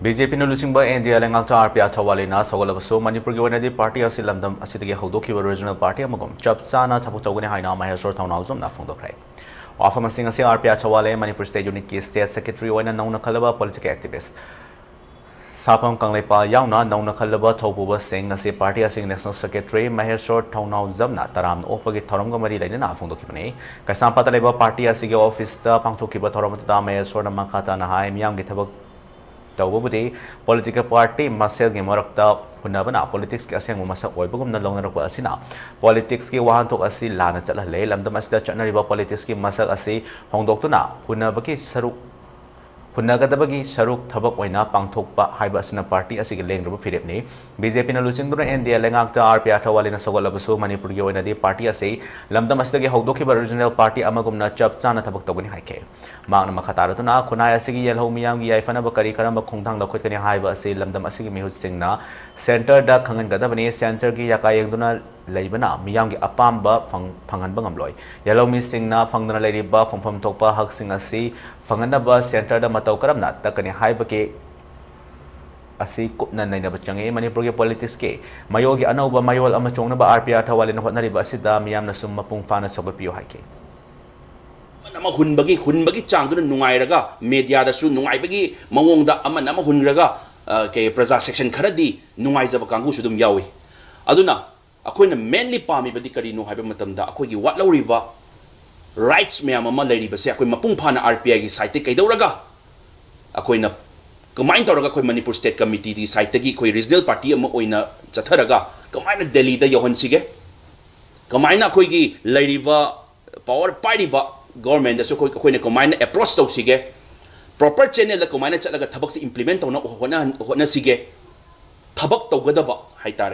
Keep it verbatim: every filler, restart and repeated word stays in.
B J ꯄꯤꯅ ꯂꯨꯆꯤꯡꯕ N D ꯑꯦ ꯂꯩꯉꯥꯛꯇ R P R ꯊꯧꯕꯥꯂꯤꯅ ꯁꯧꯒꯠꯂꯕꯁꯨ, ꯃꯅꯤꯄꯨꯔꯒꯤ ꯑꯣꯏꯅꯗꯤ ꯄꯥꯔꯇꯤ ꯑꯁꯤ ꯂꯝꯗꯝ ꯑꯁꯤꯗꯒꯤ ꯍꯧꯗꯣꯛꯈꯤꯕ ꯔꯤꯖꯅꯦꯜ ꯄꯥꯔꯇꯤ ꯑꯃꯒꯨꯝ ꯆꯞ ꯆꯥꯅ ꯊꯕꯛ ꯇꯧꯒꯅꯤ ꯍꯥꯏꯅ ꯃꯍꯦꯁꯣꯔ ꯊꯧꯅꯥꯎꯖꯝꯅ ꯐꯣꯡꯗꯣꯛꯈ꯭ꯔꯦ꯫ ꯋꯥꯐꯝ ꯑꯁꯤ ꯉꯁꯤ ꯑꯥꯔ ꯄꯤ ꯑꯥꯔ ꯊꯧꯕꯥꯂꯦ, ꯃꯅꯤꯄꯨꯔ ꯁ꯭ꯇꯦꯠ ꯌꯨꯅꯤꯠꯀꯤ ꯁ꯭ꯇꯦꯠ ꯁꯦꯀ꯭ꯔꯦꯇꯔꯤ ꯑꯣꯏꯅ ꯅꯧꯅ ꯈꯜꯂꯕ ꯄꯣꯂꯤꯇꯤꯀꯦꯜ ꯑꯦꯛꯇꯤꯚꯤꯁ꯭ꯠ ꯁꯥꯐꯝ ꯀꯪꯂꯩꯄꯥꯜ ꯌꯥꯎꯅ ꯅꯧꯅ ꯈꯜꯂꯕ ꯊꯧꯄꯨꯕꯁꯤꯡ ꯑꯁꯤ ꯄꯥꯔꯇꯤ ꯑꯁꯤꯒꯤ ꯅꯦꯁꯅꯦꯜ ꯁꯦꯀ꯭ꯔꯦꯇꯔꯤ ꯃꯍꯦꯁꯣꯔ ꯊꯧꯅꯥꯎꯖꯝꯅ ꯇꯔꯥꯝꯅ ꯑꯣꯛꯄꯒꯤ ꯊꯧꯔꯝꯒ ꯃꯔꯤ ꯂꯩꯅꯅ ꯐꯣꯡꯗꯣꯛꯈꯤꯕꯅꯤ꯫ ꯀꯩꯁꯥꯝꯄꯥꯠꯇ ꯂꯩꯕ ꯄꯥꯔꯇꯤ ꯑꯁꯤꯒꯤ ꯑꯣꯐꯤꯁꯇ ꯄꯥꯡꯊꯣꯛꯈꯤꯕ ꯊꯧꯔꯝ ꯑꯗꯨꯗ ꯃꯍꯦꯁꯣꯔꯅ ꯃꯈꯥ ꯇꯥꯅ ꯍꯥꯏ, ꯃꯤꯌꯥꯝꯒꯤ ꯊꯕꯛ ꯇꯧꯕꯕꯨꯗꯤ ꯄꯣꯂꯤꯇꯤꯀꯦꯜ ꯄꯥꯔꯇꯤ ꯃꯁꯦꯜꯒꯤ ꯃꯔꯛꯇ ꯍꯨꯟꯅꯕꯅ ꯄꯣꯂꯤꯇꯤꯛꯁꯀꯤ ꯑꯁꯦꯡꯕ ꯃꯁꯛ ꯑꯣꯏꯕꯒꯨꯝꯅ ꯂꯧꯅꯔꯛꯄ ꯑꯁꯤꯅ ꯄꯣꯂꯤꯇꯤꯛꯁꯀꯤ ꯋꯥꯍꯟꯊꯣꯛ ꯑꯁꯤ ꯂꯥꯟꯅ ꯆꯠꯍꯜꯂꯦ꯫ ꯂꯝꯗꯝ ꯑꯁꯤꯗ ꯆꯠꯅꯔꯤꯕ ꯄꯣꯂꯤꯇꯤꯛꯁꯀꯤ ꯃꯁꯛ ꯑꯁꯤ ꯍꯣꯡꯗꯣꯛꯇꯨꯅ ꯍꯨꯟꯅꯕꯒꯤ ꯁꯔꯨꯛ, ꯍꯨꯟꯅꯒꯗꯕꯒꯤ ꯁꯔꯨꯛ ꯊꯕꯛ ꯑꯣꯏꯅ ꯄꯥꯡꯊꯣꯛꯄ ꯍꯥꯏꯕ ꯑꯁꯤꯅ ꯄꯥꯔꯇꯤ ꯑꯁꯤꯒꯤ ꯂꯦꯡꯗ꯭ꯔꯕ ꯐꯤꯔꯦꯞꯅꯤ꯫ ꯕꯤ ꯖꯦ ꯄꯤꯅ ꯂꯨꯆꯤꯡꯗꯨꯅ ꯑꯦꯟ ꯗꯤ ꯑꯦ ꯂꯩꯉꯥꯛꯇ ꯑꯥꯔ ꯄꯤ ꯑꯥꯔ ꯊꯧꯕꯥꯂꯤꯅ ꯁꯧꯒꯠꯂꯕꯁꯨ, ꯃꯅꯤꯄꯨꯔꯒꯤ ꯑꯣꯏꯅꯗꯤ ꯄꯥꯔꯇꯤ ꯑꯁꯤ ꯂꯝꯗꯝ ꯑꯁꯤꯗꯒꯤ ꯍꯧꯗꯣꯛꯈꯤꯕ ꯔꯤꯖꯅꯦꯜ ꯄꯥꯔꯇꯤ ꯑꯃꯒꯨꯝꯅ ꯆꯞ ꯆꯥꯅ ꯊꯕꯛ ꯇꯧꯒꯅꯤ ꯍꯥꯏꯈꯤ꯫ ꯃꯍꯥꯛꯅ ꯃꯈꯥ ꯇꯥꯔꯗꯨꯅ, ꯈꯨꯟꯅꯥꯏ ꯑꯁꯤꯒꯤ ꯌꯦꯜꯍꯧ ꯃꯤꯌꯥꯝꯒꯤ ꯌꯥꯏꯐꯅꯕ ꯀꯔꯤ ꯀꯔꯝꯕ ꯈꯣꯡꯊꯥꯡ ꯂꯧꯈꯠꯀꯅꯤ ꯍꯥꯏꯕ ꯑꯁꯤ ꯂꯝꯗꯝ ꯑꯁꯤꯒꯤ ꯃꯤꯍꯨꯠꯁꯤꯡꯅ ꯁꯦꯟꯇꯔꯗ ꯈꯪꯍꯟꯒꯗꯕꯅꯤ꯫ ꯁꯦꯟꯇꯔꯒꯤ ꯌꯥꯀꯥ ꯌꯦꯡꯗꯨꯅ ꯂꯩꯕꯅ ꯃꯤꯌꯥꯝꯒꯤ ꯑꯄꯥꯝꯕ ꯐꯪ-, ꯐꯪꯍꯟꯕ ꯉꯝꯂꯣꯏ꯫ ꯌꯦꯜꯍꯧ ꯃꯤꯁꯤꯡꯅ ꯐꯪꯗꯅ ꯂꯩꯔꯤꯕ ꯐꯪꯐꯝ ꯊꯣꯛꯄ ꯍꯛꯁꯤꯡ ꯑꯁꯤ ꯐꯪꯍꯟꯅꯕ ꯁꯦꯟꯇꯔꯗ ꯃꯇꯧ ꯀꯔꯝꯅ ꯇꯛꯀꯅꯤ ꯍꯥꯏꯕꯒꯤ ꯑꯁꯤ ꯀꯨꯞꯅ ꯅꯩꯅꯕ ꯆꯪꯏ꯫ ꯃꯅꯤꯄꯨꯔꯒꯤ ꯄꯣꯂꯤꯇꯤꯛꯁꯀꯤ ꯃꯌꯣꯜꯒꯤ ꯑꯅꯧꯕ ꯃꯌꯣꯜ ꯑꯃ ꯆꯣꯡꯅꯕ ꯑꯥꯔ ꯄꯤ ꯑꯥꯔ ꯊꯧꯕꯥꯂꯤꯅ ꯍꯣꯠꯅꯔꯤꯕ ꯑꯁꯤꯗ ꯃꯤꯌꯥꯝꯅꯁꯨ ꯃꯄꯨꯡ ꯐꯥꯅ ꯁꯧꯒꯠꯄꯤꯌꯨ ꯍꯥꯏꯈꯤ꯫ ꯑꯃꯅ ꯑꯃ ꯍꯨꯟꯕꯒꯤ, ꯍꯨꯟꯕꯒꯤ ꯆꯥꯡꯗꯨꯅ ꯅꯨꯡꯉꯥꯏꯔꯒ, ꯃꯦꯗꯤꯌꯥꯗꯁꯨ ꯅꯨꯡꯉꯥꯏꯕꯒꯤ ꯃꯑꯣꯡꯗ ꯑꯃꯅ ꯑꯃ ꯍꯨꯟꯈ꯭ꯔꯒ, ꯑ, ꯀꯩ, ꯄ꯭ꯔꯖꯥ ꯁꯦꯛꯁꯟ ꯈꯔꯗꯤ ꯅꯨꯡꯉꯥꯏꯖꯕ ꯀꯥꯡꯕꯨꯁꯨ ꯑꯗꯨꯝ ꯌꯥꯎꯏ꯫ ꯑꯗꯨꯅ ꯑꯩꯈꯣꯏꯅ mainly ꯄꯥꯝꯃꯤꯕꯗꯤ ꯀꯔꯤꯅꯣ ꯍꯥꯏꯕ ꯃꯇꯝꯗ, ꯑꯩꯈꯣꯏꯒꯤ ꯋꯥꯠꯍꯧꯔꯤꯕ rights ꯃꯌꯥꯝ ꯑꯃ ꯂꯩꯔꯤꯕꯁꯦ ꯑꯩꯈꯣꯏ ꯃꯄꯨꯡ ꯐꯥꯅ ꯑꯥꯔ ꯄꯤ ꯑꯥꯏꯒꯤ ꯁꯥꯏꯠꯇꯒꯤ ꯀꯩꯗꯧꯔꯒ, ꯑꯩꯈꯣꯏꯅ ꯀꯃꯥꯏꯅ ꯇꯧꯔꯒ ꯑꯩꯈꯣꯏ ꯃꯅꯤꯄꯨꯔ ꯁ꯭ꯇꯦꯠ ꯀꯃꯤꯇꯤꯒꯤ ꯁꯥꯏꯠꯇꯒꯤ ꯑꯩꯈꯣꯏ ꯔꯤꯖꯅꯦꯜ ꯄꯥꯔꯇꯤ ꯑꯃ ꯑꯣꯏꯅ ꯆꯠꯊꯔꯒ ꯀꯃꯥꯏꯅ ꯗꯦꯜꯂꯤꯗ ꯌꯧꯍꯟꯁꯤꯒꯦ, ꯀꯃꯥꯏꯅ ꯑꯩꯈꯣꯏꯒꯤ ꯂꯩꯔꯤꯕ ꯄꯥꯋꯔ ꯄꯥꯏꯔꯤꯕ ꯒꯣꯔꯃꯦꯟꯗꯁꯨ ꯑꯩꯈꯣꯏ, ꯑꯩꯈꯣꯏꯅ ꯀꯃꯥꯏꯅ ꯑꯦꯄ꯭ꯔꯣꯆ ꯇꯧꯁꯤꯒꯦ, ꯄ꯭ꯔꯣꯄꯔ ꯆꯦꯅꯦꯜꯗ ꯀꯃꯥꯏꯅ ꯆꯠꯂꯒ ꯊꯕꯛꯁꯤ ꯏꯝꯄ꯭ꯂꯤꯃꯦꯟ ꯇꯧꯅꯕ ꯍꯣꯠꯅ-, ꯍꯣꯠꯅꯁꯤꯒꯦ, ꯊꯕꯛ ꯇꯧꯒꯗꯕ ꯍꯥꯏꯇꯥꯔꯦ꯫